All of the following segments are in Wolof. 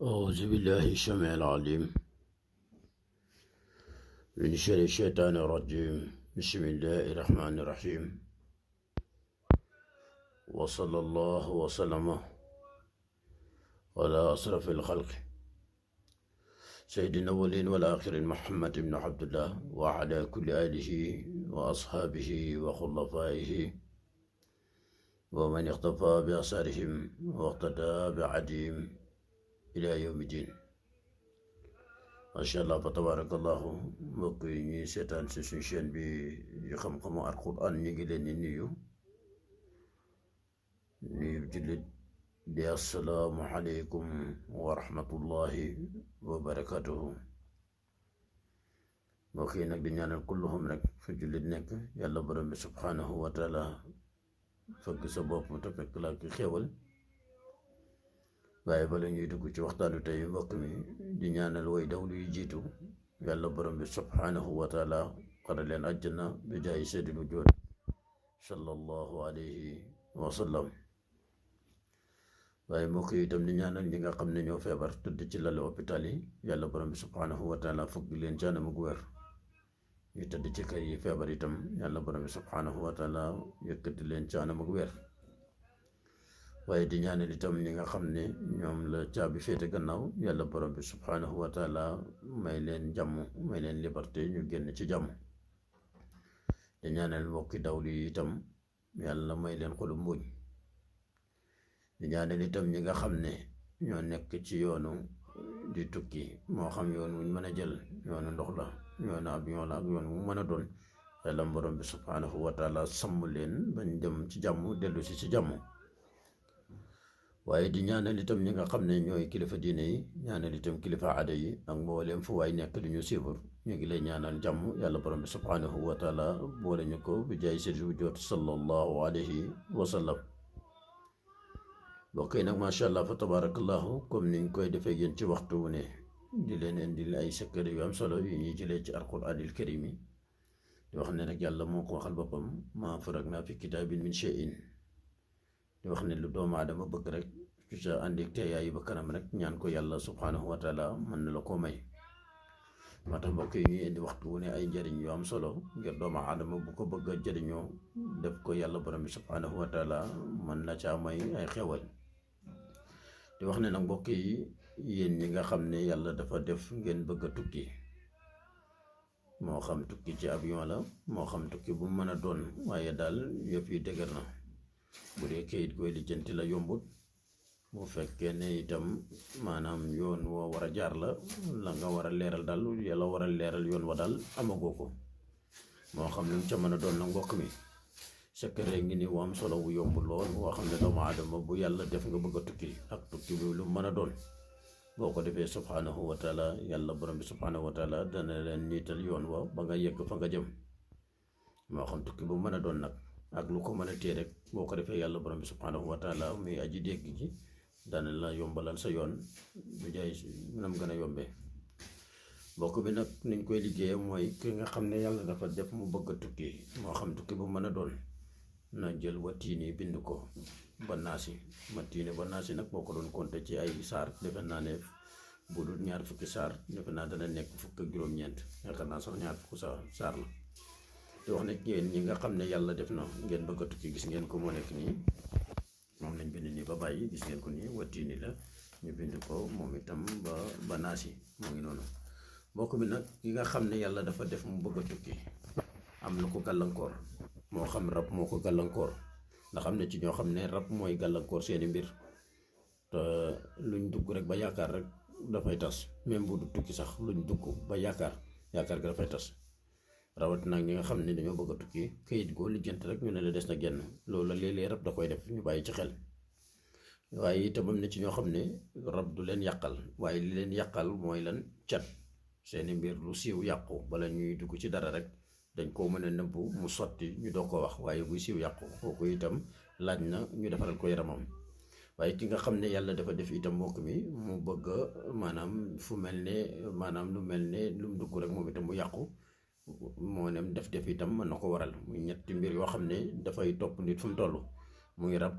أعوذ بالله السميع العليم من شر الشيطان الرجيم. بسم الله الرحمن الرحيم، وصلى الله وسلم على أشرف الخلق سيد الأولين والآخرين محمد بن عبد الله وعلى كل آله وأصحابه وخلفائه ومن اقتفى بأثارهم واقتدى بعديهم إلى يوم الدين. macha allah fa tabarakallahu mbokk yi ñuy seetaan si suñu chaîne bi di xam-xamu alquran ñu ngi leen di nuyu jullit di assalaamu aleykum wa rahmatullahi wa barakatuhu. mbokk yi nag di ñaanal kulluhum rek fu jullit nekk yàlla borom bi subhanahu wa taala fëgg sa bopp te fekk laa ki xéewal. waaye bala ñuy dugg ci waxtaanu tey mbokk mi di ñaanal way dawlu yu jiitu yàlla borom bi subhanahu wa taala xare leen àjjana bi jaay seydil wujuud sallallahu alayhi wa sallam. waaye mbokk yi itam di ñaanal ñi nga xam ne ñoo feebar tëdd ci lali hôpital yi yàlla borom bi subhanahu wa taala fëgg leen ci anam gu wér. ñu tëdd ci kër yi feebar itam yàlla borom bi subhanahu wa taala yëkkati leen ci anam gu wér. waaye di ñaanal itam ñi nga xam ne ñoom la caabi féete gannaaw yàlla borom bi subhanahu wa taala may leen jàmm, may leen liberté, ñu génn ci jàmm. di ñaanal mbokki dawlu yi itam yàlla may leen xolu muñ. di ñaanal itam ñi nga xam ne ñoo nekk ci yoonu di tukki, moo xam yoon wuñ mën a jël, yoonu ndox la, yoonu avion la, ak yoon wu mën a doon, yàlla borom bi subhanahu wa taala sàmm leen bañ dem ci jàmm dellu si ci jàmm. waaye di ñaanal itam ñi nga xam ne ñooy kilifa diine yi, ñaanal itam kilifa aada yi ak mbooleem fu waay nekk di ñu siibur, ñu ngi lay ñaanal jàmm yàlla borom bi subhanahu wa taala boole ñu ko bi jaay seydil wujuud sallallahu alayhi wa sallam. bokk yi nag macha allah fa tabarakallahu comme niñ koy defee yéen ci waxtu wu ne di leen indil ay secret yu am solo yu ñuy jëlee ci alquranil karim yi di wax ne nag yàlla moo ko waxal boppam maa faraqnaa fi kitaabin min shay'in. di wax ne lu doomu aadama bëgg rek su sa àndi teeyaayu ba kanam rek ñaan ko yàlla subhanahu wa taala mën na la koo may. moo tax mbokk yi ñuy indi waxtu wu ne ay njëriñ yu am solo ngir doomu aadama bu ko bëgg a jëriñoo def ko yàlla borom bi subhanahu wa taala mën na caa may ay xewal. di wax ne nag mbokk yi yéen ñi nga xam ne yàlla dafa def ngeen bëgg a tukki, moo xam tukki ci avion la, moo xam tukki bu mën a doon, waaye daal yëpp yi dëgër na. bu dee kayit koy lijjanti la yombut, bu fekkee ne itam maanaam yoon woo war a jaar la nga war a leeral daal yàlla war a leeral yoon wa daal amagoo ko, moo xam lu mu ca mën a doon nag mbokk mi secret ngi ni wu am solo wu yomb lool woo xam ne doomu aadama bu yàlla def nga bëgg a tukki ak tukki bi lu mën a doon, boo ko defee subhanahu wa taala yàlla borom bi subhanahu wa taala dana leen niital yoon wa ba nga yegg fa nga jëm. moo xam tukki bu mën a doon nag ak lu ko mën a téye rek boo ko defee yàlla borom bi subhanahu wa taala muy aji dégg ji dana la yombalal sa yoon bu jaay nam gën a yombee. bokk bi nag niñ koy liggéeyee mooy ki nga xam ne yàlla dafa def mu bëgg a tukki, moo xam tukki bu mën a doon, na jël watiini bind ko ba naasi. watiini ba naasi nag boo ko doon compter ci ay saar defe naa ne bu dul ñaar fukki saar defe naa dana nekk fukk ak juróom-ñeent, yaakaar naa sax ñaar fukki saar la. te wax ne yéen ñi nga xam ne yàlla def na ngeen bëgg a tukki, gis ngeen ko moo nekk nii, moom lañ bind nii ba bàyyi, gis ngeen ko nii watiini la ñu bind ko moom itam ba naasi moo ngi noonu. mbokk bi nag ki nga xam ne yàlla dafa def mu bëgg a tukki am lu ko gàllankoor, moo xam rab moo ko gàllankoor, ndax am na ci ñoo xam ne rab mooy gàllankoor seeni mbir, te luñ dugg rek ba yaakaar rek dafay tas, même bu du tukki sax luñ dugg ba yaakaar gi dafay tas. rawat nag ñi nga xam ne dañoo bëgg a tukki kayit goo lijjanti rek ñu ne la des na genn, loolu la léeg-léeg rab da koy def, ñu bàyyi ci xel. waaye itam am na ci ñoo xam ne rab du leen yàqal, waaye li leen yàqal mooy lan cat, seeni mbir lu siiw yàqu bala ñuy dugg ci dara rek dañ koo mën a nëbbu mu sotti ñu doo ko wax, waaye buy siiw yàqu kooku itam laaj na ñu defaral ko yaramam. waaye ki nga xam ne yàlla dafa def itam mbokk mi mu bëgg maanaam fu mel ne maanaam lu mel ne lu mu dugg rek moom itam mu yàqu, moo nem def itam mën na ko waral. muy ñetti mbir yoo xam ne dafay topp nit fu mu toll, muy rab,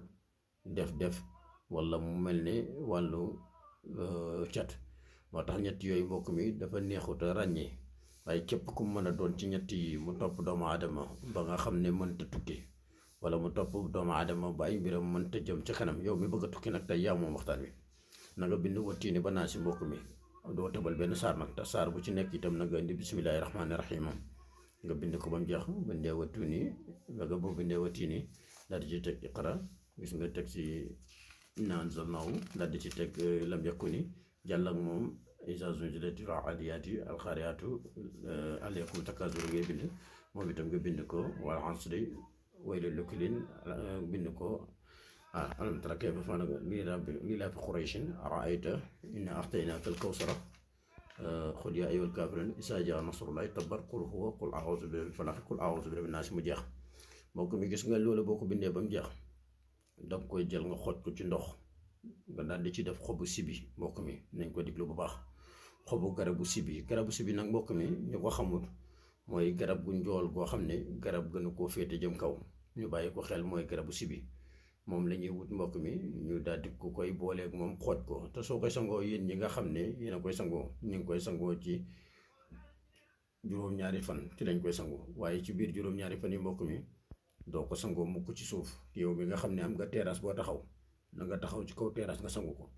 def wala mu mel ne wàllu cat moo tax ñett yooyu mbokk mi dafa neexut a ràññee waaye képp ku mën a doon ci ñett yi mu topp doomu aadama ba nga xam ne mënta tukki wala mu topp doomu aadama ba ay mbiram mënta jëm ci kanam yow mi bëgg a tukki nag tey yaa moom waxtaan wi na nga bind wattiini ba naa si mbokk mi doo tëbal benn saar nag te saar bu ci nekk itam na nga indi bisimilahi rahmaani rahim nga bind ko ba mu jeex bindee wattuuni nga boo bindee wattiini daal di ci teg iqra gis nga teg si inna anzalnaahu daal di ci teg lam yakuni jàll ak moom izaa zulzilatil aadiyaati alxaariyaatu alaykum takaasur ngay bind moom itam nga bind ko wal asri waylul likulli bind ko alam tara kayfa fa'ala liilaafi qurayshin ara'ayta innaa a'taynaaka al-kawsara qul yaa ayyuhal kaafiruun izaa jaa nasrullaahi tabbar qul a'uuzu bi rabbil falaq qul a'uuzu bi rabbin naas mu jeex mbokk mi gis nga loolu boo ko bindee ba mu jeex danga koy jël nga xooj ko ci ndox nga daal di ci def xobu sibi mbokk mi nañ ko diglu bu baax xobu garabu sibi nag mbokk mi ñu ko xamul mooy garab gu njool goo xam ne garab gënu koo féete jëm kaw ñu bàyyi ko xel mooy garabu sibi moom la ñuy wut mbokk mi ñu daal di ko koy booleeg moom xooj ko te soo koy sangoo yéen ñi nga xam ne yéen a koy sangoo ñu ngi koy sangoo ci juróom-ñaari fan ci lañ koy sangoo waaye ci biir juróom-ñaari fan yi mbokk mi doo ko sangoo mukk ci suuf yow bi nga xam ne am nga terrasse boo taxaw na nga taxaw ci kaw terrasse nga sangu ko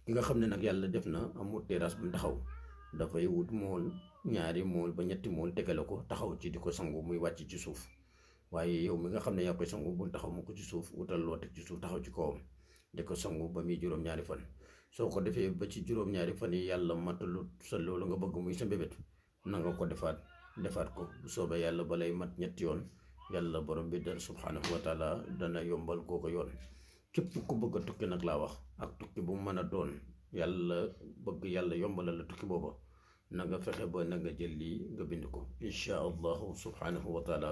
ki nga xam ne nag yàlla def na amul terrasse bu mu taxaw dafay wut mool ñaari mool ba ñetti mool tegale ko taxaw ci di ko sangu muy wàcc ci suuf waaye yow mi nga xam ne yaa koy sangu bul taxaw mukk ci suuf wutal loo teg ci suuf taxaw ci kawam di ko sangu ba muy juróom-ñaari fan soo ko defee ba ci juróom-ñaari fan yi yàlla matalut sa loolu nga bëgg muy sa mbébét na nga ko defaat ko bu soobee yàlla balay mat ñetti yoon yàlla borom bi dal subhanahu wa taala dana yombal koo ko yoon képp ku bëgg a tukki nag laa wax ak tukki bu mu mën a doon yàlla bëgg yàlla yombalal la tukki booba na nga fexe ba na nga jël lii nga bind ko insha allahu subhanahu wa taala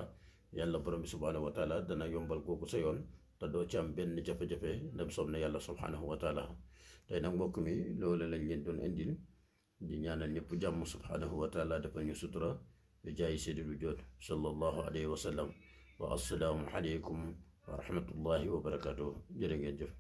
yàlla borom bi subhanahu wa taala dana yombal kooku sa yoon te doo ci am benn jafe-jafe dem soob na yàlla subhanahu wa taala tey nag mbokk mi loolu lañ leen doon indil di ñaanal ñëpp jàmm subhanahu wa taala defal ñu sutura bi jaayi seydil wujuud sallallahu alayhi wa sallam wa assalaamu aleykum wa rahmatullahi wa barakatuh jërë ngeen jëf